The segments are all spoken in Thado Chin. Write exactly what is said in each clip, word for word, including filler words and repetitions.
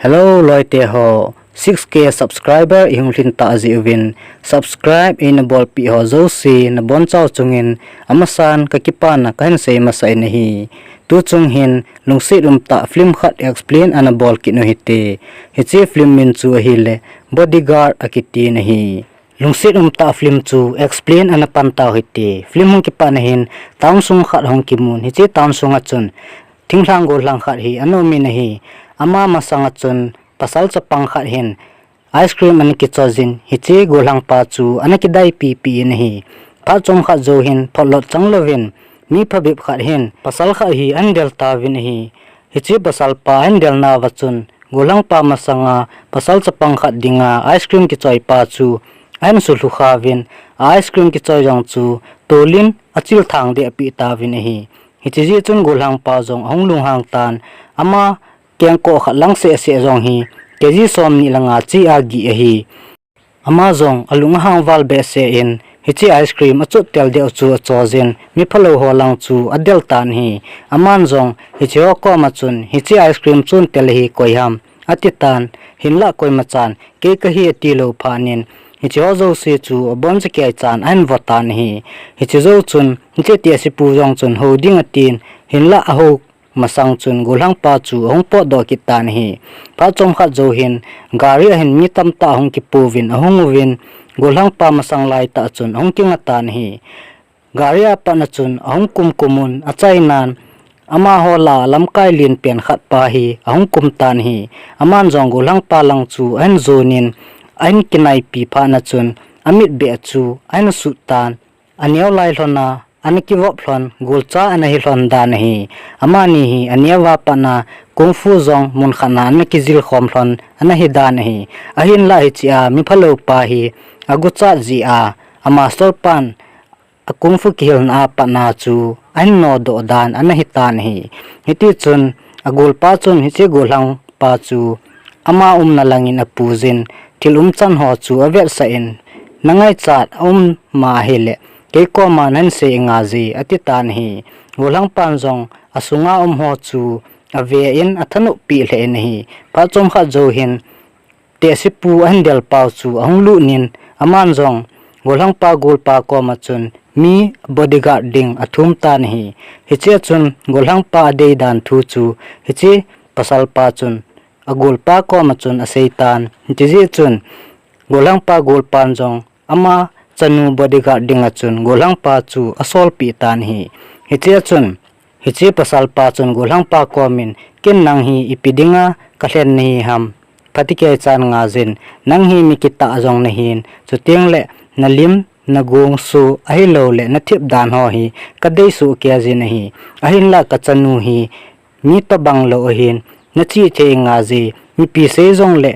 Hello loite ho, six K subscriber ihung lhin tah jeh uvin, subscribe eina bolpeh ho jouse nabonchau chungin amasan kakipana kahin sei masa in ahi. Tuchung hin lungset umtah film khat explain ana bol kit u hite. Hiche film min chu ahile Bodyguard akitin ahi. Lungset umtah film chu explain ana pan tau hite. Film hung kipatna hin town sung khat ahung kimun, hiche town sunga chun thinglhang gollhang khat hi ana umin ahi. Ama masanga chun pasal chapang khat hin ice cream ana kichoijin, hiche gollhangpa chu ana kidaipipi in ahi. Phat chomkhat jou hin photlot changlouvin mi phabep khat hin pasal khat hi ahin del tauvin ahi. Hiche pasalpa ahin delnauva chun gollhangpa masanga pasal chapang khat dinga ice cream kichoipa chu ahin sulhu khauvin, a ice cream kichoi jong chu tolin achilthang dehpeh tauvin ahi. Hiche jeh chun gollhangpa jong ahung lunghang tan, ama kengkoh khat lang sehseh jong hi KG somni le nga cheh a gih ahi. Ama jong alung ahang val behseh in hiche ice cream achot tel deu chu achoijin, miphalou ho lang chu adel tan ahi. Aman jong hiche ho koma chun, hiche ice cream chon tel hi koi ham, atitan, hinlah koimachan kei kahi atilou phatnin, hiche ho jouse chu abonchakeichan ahin votan ahi. Hiche jou chun hiche tehsepu jong chun hou ding atin, hinlah ahou masang chun gollhangpa chu ahung potdoh kit tan ahi. Phat chomkhat jou hin gari a hin mi tamtah ahung kipouvin ahung uvin, gollhangpa masang laitah chun ahung kinga tan ahi. Gari a patna chun ahung kumkum un, achainan amaho lah a lamkai lenpen khatpa hi ahung kum tan ahi. Aman jong gollhangpa lang chu ahin jonin, ahin kinaipi phatna chun amit beh chu ahin sut tan, aneo lai lhona ana kivop lhon, golcha ana hi lhon dan ahi. Amani hi aneo a patna kung fu jong munkhatna ana kijil khom lhon ana hi dan ahi. Ahinlah hichea miphaloupa hi aguchat jeh a, a master pan a kung fu kihilna a patna chu ahin nodoh dan ana hitan ahi. Hitichun agolpa chun hiche gollhangpa chu ama umna langin apuijin, thil umchan ho chu avetsah in, nangaichat aum ma ahile kei koma nahin sei ingaije, atitan ahi. Gollhangpan jong asunga um ho chu ave in athanoppi lheh in ahi. Phat chomkhat jou hin tehsepu ahin delpau chu ahung lutnin, aman jong gollhangpa golpa koma chun mi bodyguard ding athum tan ahi. Hichea chun gollhangpa adei dan thu chu hiche pasalpa chun agolpa koma chun aseitan. Hiche jeh chun gollhangpa golpan jong ama chanu bodyguard dinga chun gollhangpa chu asolpeh tan ahi. Hichea chun hiche pasalpa chun gollhangpa komin, ken nang hi ipi dinga kalhen nahi ham, phatechakeichan ngaijin, nang hi mi kitah jong nahin, chutengle nalim, nagong soh ahiloule nathep dan ho hi kadei sohkeijin ahi. Ahinlah kachanu hi mi tobang lou ahin, nachih thei ingaije, mipi sei jongle,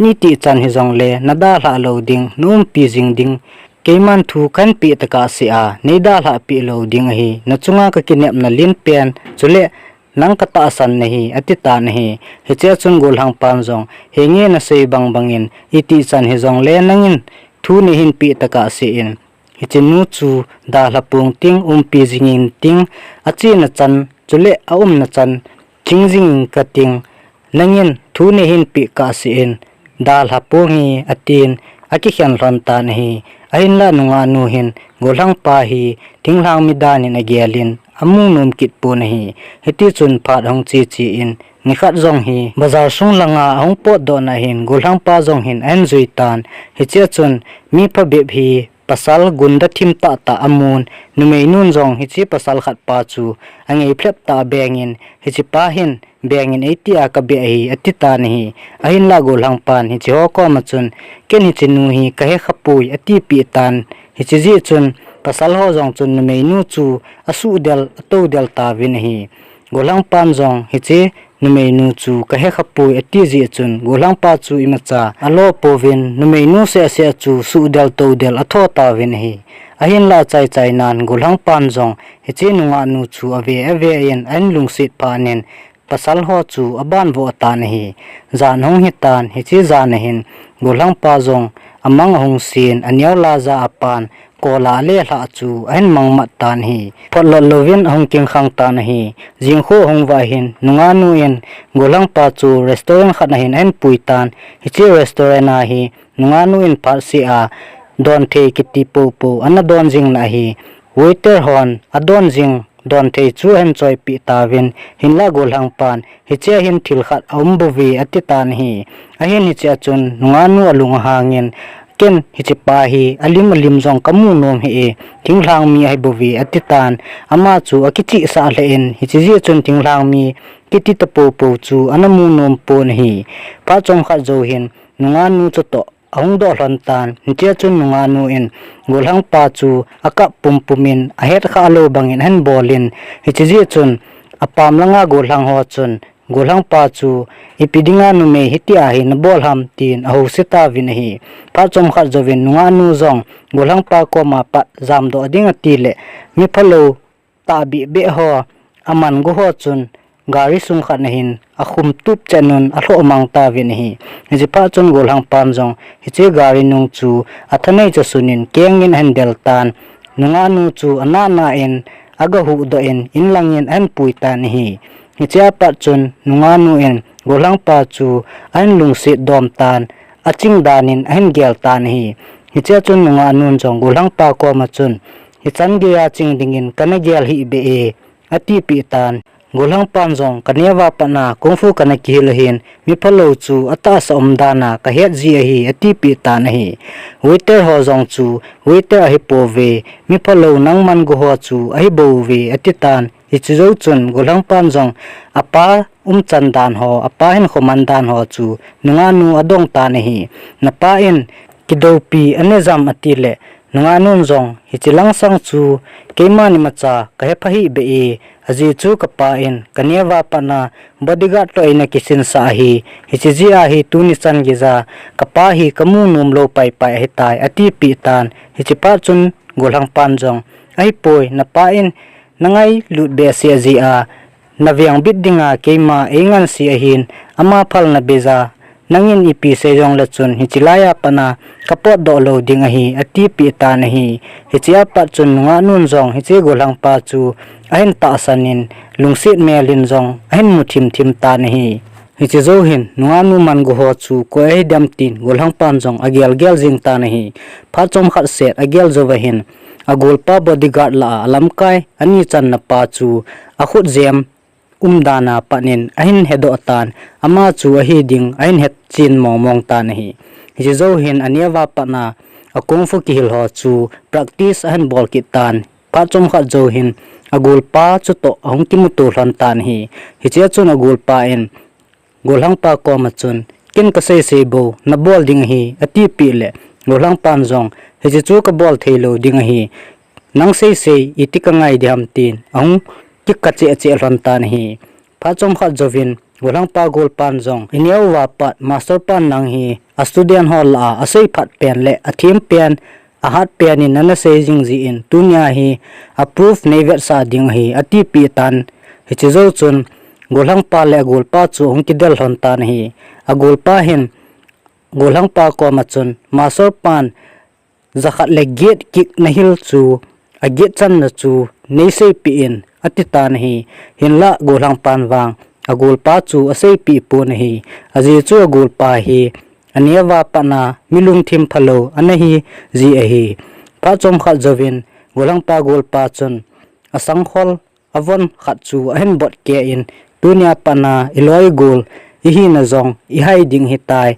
neitihchan hijongle nadalhah lou ding, naumpi jing ding, keiman thu kahin peh tokah sea neidalhah peh lou ding ahi. Nachunga kakinepna lenpen chule nang katahsan nahi, atitan ahi. Hichea chun gollhangpan jong, henge nasei bangbangin itihchan hijongle nangin thu neihin peh tokah sein, hichenu chu dalha pong ting, umpi jing inting, achena chan chule aumna chan ching jing inkating, nangin thu neihin peh kahsein dalha ponge, atin, akikhen lhon tan ahi. Ahinlah nungahnu hin gollhangpa hi thinglhang mi danin agelin amu nom kit pon ahi. Hitichun phat ahung cheche in, nikhat jong hi bazar sung langa ahung potdohna hin gollhangpa jong hin ahin jui tan. Hichea chun mi phabep hi pasal gunda thim tahtah amun, numeinu jong hiche pasal khatpa chu angei phlep tah a bengin, hichepa hin bengin eitia kabeh ahi, atitan ahi. Ahinlah gollhangpan hicheho koma chun, ken hichenu hi kahekhapoi, atipeh tan. Hiche jeh chun pasalho jong chun numeinu chu asuhdel atoudel tauvin ahi. Gollhangpan jong hiche numeinu chu kahekhapoi ati jeh chun gollhangpa chu imacha alo pouvin, numeinu sehseh chu suhdel toudel atho tauvin ahi. Ahinlah achaichainan gollhangpan jong hiche nungahnu chu ave ave in ahin lungset phatnin pasalho chu abanvoh tan ahi. Jan ahung hitan, hiche jana hin gollhangpa jong amang ahung sen, aneo laija apan, kol a le lhah chu ahin mangmat tan ahi. Photlot louvin ahung kingkhang tan ahi. Jingkho ahung vah hin nungahnu in gollhangpa chu restaurant khat a hin ahin pui tan. Hiche restaurant a hi nungahnu in phatseh a donthei kiti popo ana don jing na ahi. Waiter hon adon jing donthei chu ahin choipeh tauvin, hinlah gollhangpan, hichea hin thil khat aum bouve ati tan ahi. Ahin hichea chun nungahnu alung ahangin, ken hichepa hi alim alim jong kamu nom hih e, thinglhang mi ahi bouve ati tan. Ama chu akichihsah lheh in, hiche jeh chun thinglhang mi kiti tapopo chu ana mu nom pon ahi. Phat chomkhat jou hin nungahnu chutoh ahung doh lhon tan. Hichea chun nungahnu in gollhangpa chu akap pumpum in ahet kha lou bangin ahin bol in, hiche jeh chun apam langa gollhang ho chun gollhangpa chu ipi dinga numei hitia hi nabol ham tin ahouse tauvin ahi. Phat chomkhat jouvin nungahnu jong gollhangpa koma pat jamdoh ding ati le miphalou tahbeh beh ho aman go ho chun gari sung khat a hin akhum tup chet un alhoh mang tauvin ahi. Hiche phat chun gollhangpan jong hiche gari nung chu athanei chasun in kengin ahin del tan. Nungahnu chu anahna in aga huhdoh in inlangin ahin pui tan ahi. Hichea pat chun nungahnu in gollhangpa chu ahin lungset dom tan, aching dan in ahin gel tan ahi. Hichea chun nungahnun jong gollhangpa koma chun, hichan geiya ching dingin kana gel hih beh e, atipeh tan. Gollhangpan jong kaneo a pat a kung fu kana kihil ahin, miphalou chu atahsa umdan a kahet ji ahi, atipeh tan ahi. Waiter ho jong chu waiter ahipouve, miphalou nangman go ho chu ahibouve ati tan. Hiche jou chun gollhangpan jong apa umchan dan ho, apa hinkho man dan ho chu nungahnu adong tan ahi. Napa in kidoupi ane jam ati le, nungahnun jong hiche langsang chu keiman imacha kahepha hih beh e, ajeh chu kapa in kaneo a pat a bodyguard toh eina kisinsah ahi. Hiche jeh a hi tuni chan geija kapa hi kamu nom lou paipai ahitai, atipeh tan. Hiche phat chun gollhangpan jong, ahipoi, napa in nangailut behseh jeh a navengbit dinga keima einganse ahin, ama phalna beija nangin ipi sei jongle chun hiche laiya pat a kapotdoh lou ding ahi, atipeh tan ahi. Hichea pat chun nungahnun jong hiche gollhangpa chu ahin tahsan in, lungset mel in jong ahin mu thimthim tan ahi. Hiche jou hin nungahnu man go ho chu koi ahidem tin gollhangpan jong agelgel jing tan ahi. Phat chomkhat set agel jouva hin agolpa bodyguard lah a alamkai ani channa pa chu akhut jem umdan a pat in ahin hedoh tan, ama chu ahi ding ahin hechen mongmong tan ahi. Hiche jou hin aneo a pat a akung fu kihil ho chu practice ahin bol kit tan. Phat chomkhat jou hin agolpa chutoh ahung kimuto lhon tan ahi. Hichea chun agolpa in gollhangpa koma chun, ken kaseisei bou nabol ding ahi, atipeh le, gollhangpan jong, hiche chu kabol theilou ding ahi, nang seisei iti kangai diham tin ahung kikah cheh cheh lhon tan ahi. Phat chomkhat jouvin gollhangpa golpan jong, ineo uva pat master pan nang hi a student ho lah a asei phat pen le athem pen, ahat pen in nana sei jing jeh in tunia hi a proof neivetsah ding ahi, atipeh tan. Hiche jou chun gollhangpa le agolpa chu ahung kidel lhon tan ahi. Agolpa hin gollhangpa koma chun, master pan jakhat le get kick nahil chu, aget channa chu neiseipeh in, ati tan ahi. Hinlah gollhangpan vang agolpa chu aseipeh pon ahi. Ajeh chu agolpa hi aneo uva pat a mi lungthim phalou ana hi jeh ahi. Phat chomkhat jouvin gollhangpa golpa chun asangkhol avon khat chu ahin bot keh in, tunia pat a iloi igol ihina jong ihai ding ahitai,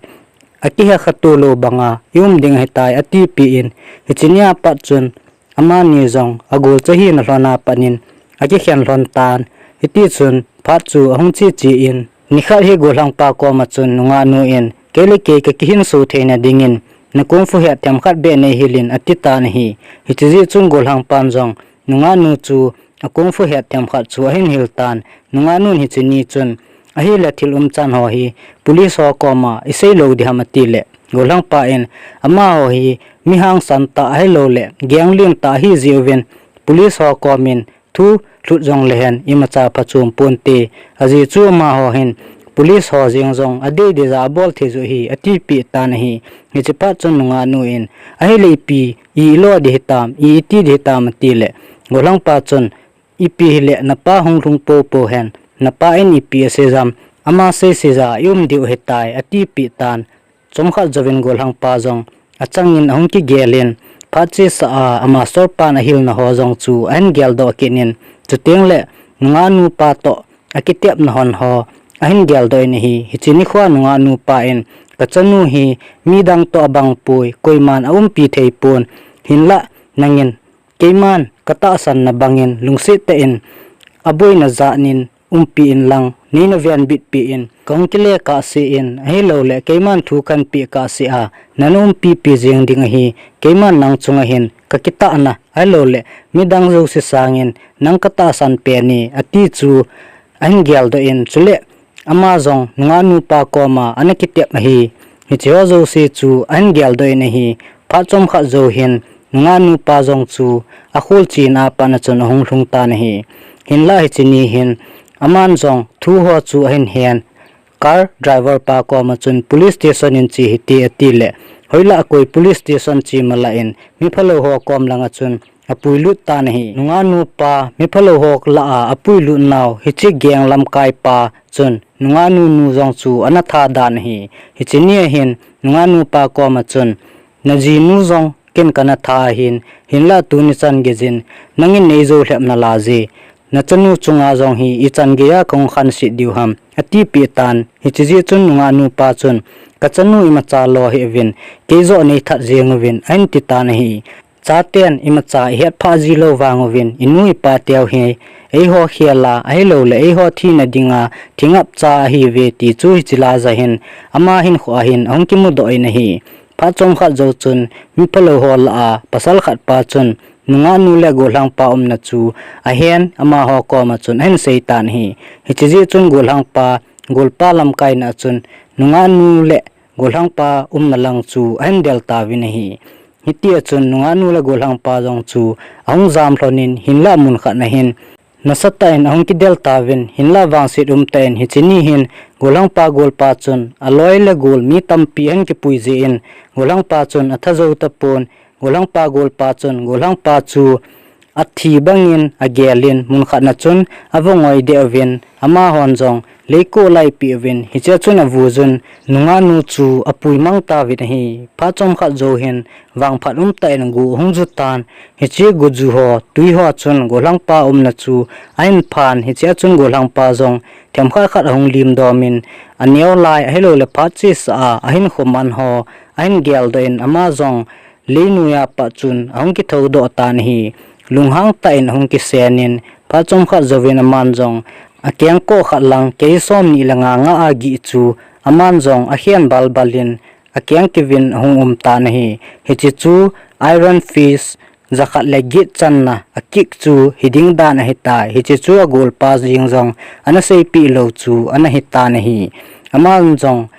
akihe khatu lou banga ium ding ahitai, atipeh in, hiche nia pat chun amani jong agolcha hina lhon a pat in akikhen lhon tan. Hitichun phat chu ahung che che in, nikhat hi gollhangpa koma chun nungahnu in, kei le kei kakihinso theina dingin na kung fu het themkhat beh neihil in, ati tan ahi. Hiche jeh chun gollhangpan jong nungahnu chu a kung fu het themkhat chu ahin hil tan. Nungahnun hiche ni chun, ahile thil umchan ho hi police ho koma isei lou diham, ati le, gollhangpa in, amaho hi mi hangsan tah ahilouleh gang lentah ahi jeh uvin police ho komin thu lhut jongle hen imacha phachom ponte, ajeh chu amaho hin police ho jeng jong adei dei ja abol thei ju ahi, atipeh tan ahi. Hiche phat chun nungah nu in, ahile ipi, i ilo ding hitam, i iti ding hitam, atile, golhangpa chun, ipi hile napa hung lhung popo hen, napa in ipi asei jam, ama sei sei ja i um diu ahitai, atipeh tan. Chomkhat jouvin golhangpa jong achangin ahung kigel in, phat chesa a ama master pan ahilna ho jong chu ahin geldoh kit in, chuteng le nungah nupa toh akitepna hon ho ahin geldoh in ahi. Hiche nikho a nungah nupa in, kachanu hi midang toh abang poi, koiman aumpi thei pon, hinlah nangin keiman katahsanna bangin lungset tah in aboina jat in umpi inlang, neina venbit peh in, kahung kile kahse in, ahilouleh keiman thu kahin peh kahse a, nana umpi pi jeng ding ahi, keiman nang chunga hin kakitahna, ahilouleh midang jouse sangin nang katahsan pen e, ati chu ahin geldoh in, chule ama jong nungah nupa koma ana kitep ahi. Hiche ho jouse chu ahin geldoh in ahi. Phat chomkhat jou hin nungah nupa jong chu akhol china pat na chun ahung lhung tan ahi. Hinlah hiche ni hin aman jong thu ho chu ahin hen. Car driver pa koma chun police station in che hite atile, hoilah koi police station che malah in miphalou ho kom langa chun apuilut tan ahi. Nungah nupa miphalou ho lah a apuilut nau hiche gang lamkai pa chun nungah nu nu jong chu ana tha dan ahi. Hiche ni a hin nungah nupa koma chun, najinu jong ken kana tha ahin, hinlah tuni chan geijin nangin neijou lhep nalai je, nachanu chunga jong hi ichan geiya kahung khanset diu ham, atipeh tan. Hiche jeh chun nungah nupa chun, kachanu imacha lo hih uvin, keijoh neithat jeng uvin, ahin ti tan ahi. Chaten imacha ihet phah ji lou vang uvin, inu ipa teu hi eiho khel a, ahilouleh eiho thina dinga thingapcha ahiuve ti chu hiche laiya hin ama hinkho a hin ahung kimudoh in ahi. Phat chomkhat jou chun miphalou ho lah a pasal khat pa chun nungah nu le golhangpa umna chu ahen, amaho koma chun ahin sei tan ahi. Hiche jeh chun golhangpa, golpa lamkaina chun nungah nu le golhangpa umna lang chu ahin del tauvin ahi. Hitia chun nungah nu le golhangpa jong chu ahung jam lhon in, hinlah mun khat na hin nasatah in ahung kidel tauvin, hinlah vangset umtah in hiche ni hin golhangpa golpa chun aloi le gol mi tampi ahin kipui jeh in, golhangpa chun atha jou tapon, golhangpa golpa chun golhangpa chu athi bangin agel in, mun khat na chun avungoi deh uvin, amahon jong leiko laipeh uvin, hichea chun avui jun, nungah nu chu apui mang tauvin ahi. Phat chomkhat jou hin vangphat umtah in gu ahung ju tan. Hiche gu ju ho, tui ho chun golhangpa umna chu ahin phan, hichea chun golhangpa jong themkhat khat ahung lim dom in, aneo lai ahilouleh phat chesa a ahinkho man ho ahin geldoh in, ama jong leinoi a pat chun ahung kithoudoh tan ahi. Lunghang tah in ahung kisen in, phat chomkhat jouvin aman jong akengkoh khat lang, kei somni le nga nga a gih chu aman jong akhen balbal in, akeng kivin ahung um tan ahi. Hiche chu Iron Fist jakhat le get channa akick chu hiding dan ahitai. Hiche chu agolpa jeng jong ana seipeh lou chu ana hitan ahi. Aman jong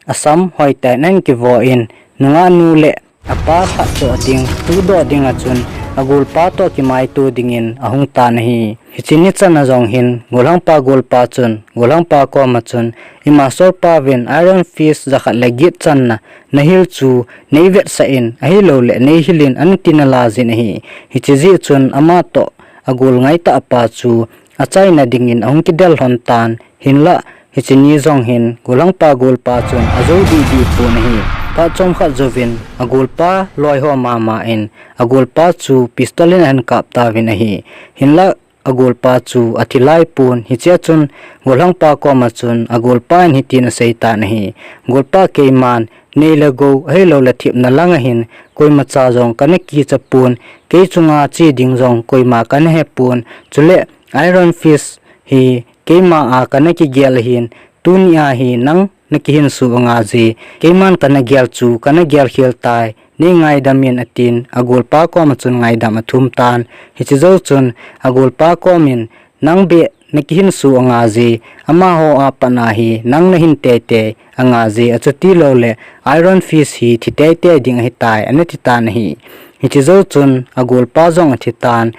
asam hoitah in ahin kivo in, nungah nu le apa khat toh ding, thudoh ding a chun agolpa toh kimaito dingin ahung tan ahi. Hiche ni chan a jong hin golhangpa golpa chun golhangpa koma chun, i master pa uvin Iron Fist jakhat le get channa nahil chu neivetsah in, ahilouleh neihil in, anati nalai jin ahi. Hiche jeh chun ama toh agol ngaitah pa chu achaina dingin ahung kidel lhon tan, hinlah hiche ni jong hin golhangpa golpa chun ajou didi pon ahi. Phat chomkhat jouvin agolpa loi ho mama in agolpa chu pistol in ahin kap tauvin ahi. Hinlah agolpa chu athi laipon, hichea chun golhangpa koma chun agolpa in hitin asei tan ahi. Golpa, keiman nei le gou ahilouleh thepna lang a hin koimacha jong kana kicha pon, kei chunga che ding jong koima kana hepon, chule Iron Fist hi keima a kana kigel ahin, tuni a hi nang nakihinso angaije, keiman kana gel chu kana gel khel tai, nei ngaidam in, atin agolpa koma chun ngaidam athum tan. Hiche jou chun agolpa komin, nang beh nakihinso angaije, amaho a pat na hi nang nahin teitei angaije, achuti louleh Iron Fist hi thi teitei ding ahitai, anati tan ahi. Hiche jou chun agolpa jong athi tan.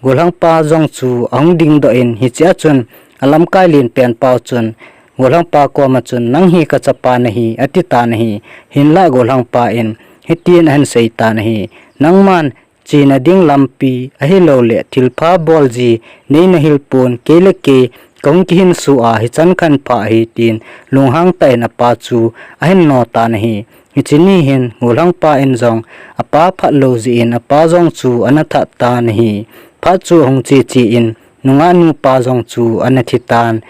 Golhangpa jong chu ahung dingdoh in, hichea chun alamkai lenpen pau chun Golhangpa koma chun, "Nang hi kachapa nahi," ati tan ahi. Hinlah golhangpa in hitin ahin sei tan ahi, "Nangman chena ding lampi ahilouleh thilpha bolji nei nahil pon, kei le kei kahung kihinso a hichan khan pha ahi," tin lunghang tah in apa chu ahin no tan ahi. Hiche ni hin golhangpa in jong apa phat lou jeh in apa jong chu ana that tan ahi. Phat chu ahung che che in nungah nupa jong chu ana thi tan.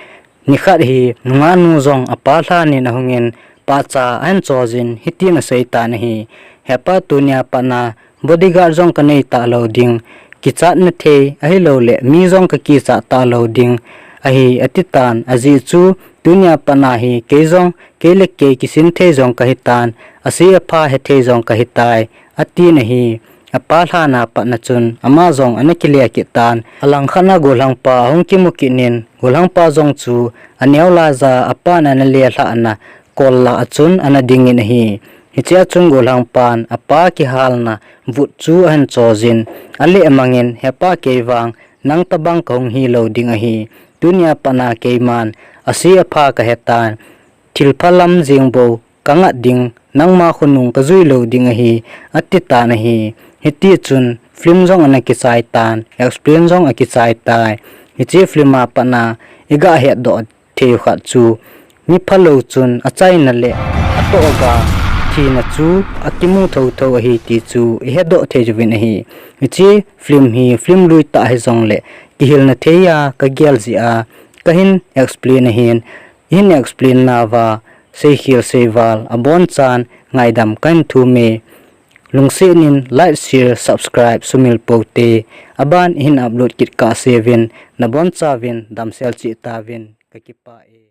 Nikhat hi nungah nu jong apa lhan in ahung in pahcha ahin choi jin hitin asei tan ahi, "Hepa, tunia pat a bodyguard jong kanei talou ding, kichatna thei ahilouleh mi jong kakichat talou ding ahi," ati tan. Ajeh chu, "Tunia pat a hi kei jong, kei le kei kisin thei jong kahi tan, ase apha he thei jong kahi tai," atin ahi. Apa lhan a pat a chun ama jong ana kile kit tan. Alangkhat a golhangpa ahung kimu kit in, golhangpa jong chu aneo laiya apan ana lelhah na kol lah a chun ana ding in ahi. Hichea chun golhangpan apa kihalna vut chu ahin choi jin, aleh mang in, "Hepa, kei vang nang tabang kahung hilou ding ahi. Tunia pat a keiman ase apha kahe tan, thilpha lam jeng bou kangat ding, nangma khonung kajui lou ding ahi," ati tan ahi. Hiti chun film jong ana kichai tan, explain jong akichai tai. Hiche film a pat a iga hetdoh thei u khat chu, mi phalou chun achaina le atohga thina chu akimu thotho ahi ti chu ihetdoh thei uvin ahi. Hiche film hi film lui tah hijongleh kihilna thei a kagel jeh a kahin explain ahin, ihin explain nauva seikhel seival abonchan ngaidam kahin thum e. Lungset in like, share, subscribe sumil pou te. Aban ihin upload kit kahse uvin, nabonchauvin damsel cheh tauvin, kakipah e.